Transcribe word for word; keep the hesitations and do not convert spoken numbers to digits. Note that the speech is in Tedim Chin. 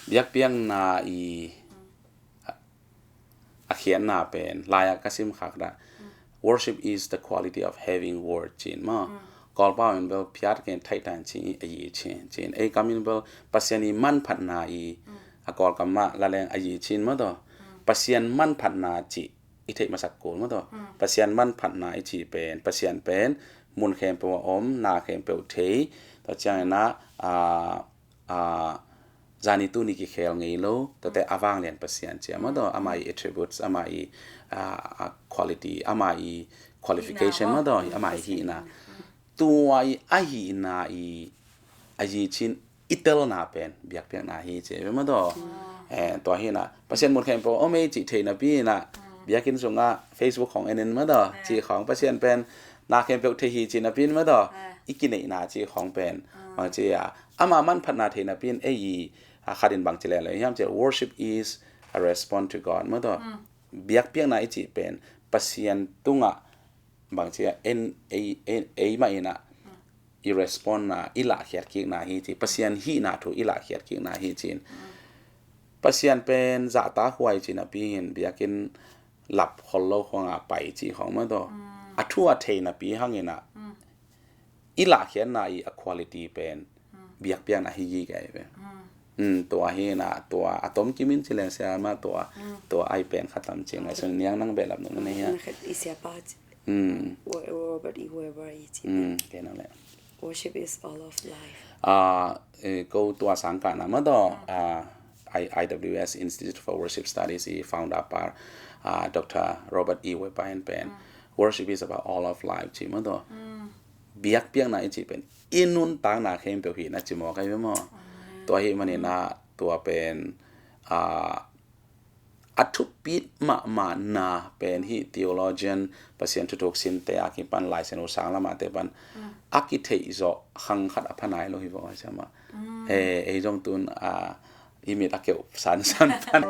Biakpiakna i a khiatna pen lai-ah ka sim khak dah, "Worship is the quality of having word," ci-in maw. Kawlpau in bel phiat ken thaih tan ci a yi cin cin. Ei kam in bel Pasian i manphatna i a Kawlkam mah la leng a yi cin maw taw. Pasian manphatna ci i theih masak kul maw taw. Pasian manphatna i ci pen, Pasian pen mun khempeuh a om, na khempeuh thei, tua ciangin ah, a, a, zani tuni kikhel ngei lo, tuate a vanglian Pasian cia maw taw, ama i attributes, ama i, a, a quality, ama i qualification maw taw, ama i hihna. Tua i a hihna i a yi cin i telna pen biakpiakna hi ci ve maw taw. Eh, tua hi na Pasian mun khempeuh om ei cih theihna pi na, biakinn sungah Facebook khong en in maw taw, cih khong Pasian pen na khempeuh thei hi cihna pi maw taw. I kineihna cih khong pen bang ci a, ama manphatna theihna pi ei i, a, khat in bang ci leng lo hiam ci, "Worship is a response to God," maw taw. Biakpiakna i cih pen Pasian tungah bang ci a, en ei, ei, ei mah in ah i respond na, i lahkhiat kikna hi ci, Pasian hihna thu i lahkhiat kikna hi cin. Pasian pen zahtakhuai cihna pi hin biakinn lap khol lo khong a pai cih khong maw taw. A thu a theihna pi hangin ah i lahkhiatna i a quality pen biakpiakna hi gige ve. Tua hi na, tua a tom kimin ci leng sia mah tua, tua ai pen khatam cing lai sun niang nang behlap nung na hia. Khat i siapa ci. Wo-, Robert i whoever i ci. Kei nang le. Worship is all of life. Ah, eh, ko tua sangkahna maw taw, ah, I-, I W S, Institute for Worship Studies i founder pa, ah, Doctor Robert E. Webber in pen, "Worship is about all of life," ci maw taw. Biakpiakna i ci pen i nuntakna khempeuh hi na ci maw kai ve maw. Tua hi manin ah tua pen, ah, a thupit mahmahna pen hi theologian, Pasian thuthuk sinte a kipan, Lai Siangtho sang lamate pan a kitheih zawh khang khat a pha nai lo hi vaw sia mah. Eh, ei zong tun, ah, i mit a keuh sansan pan.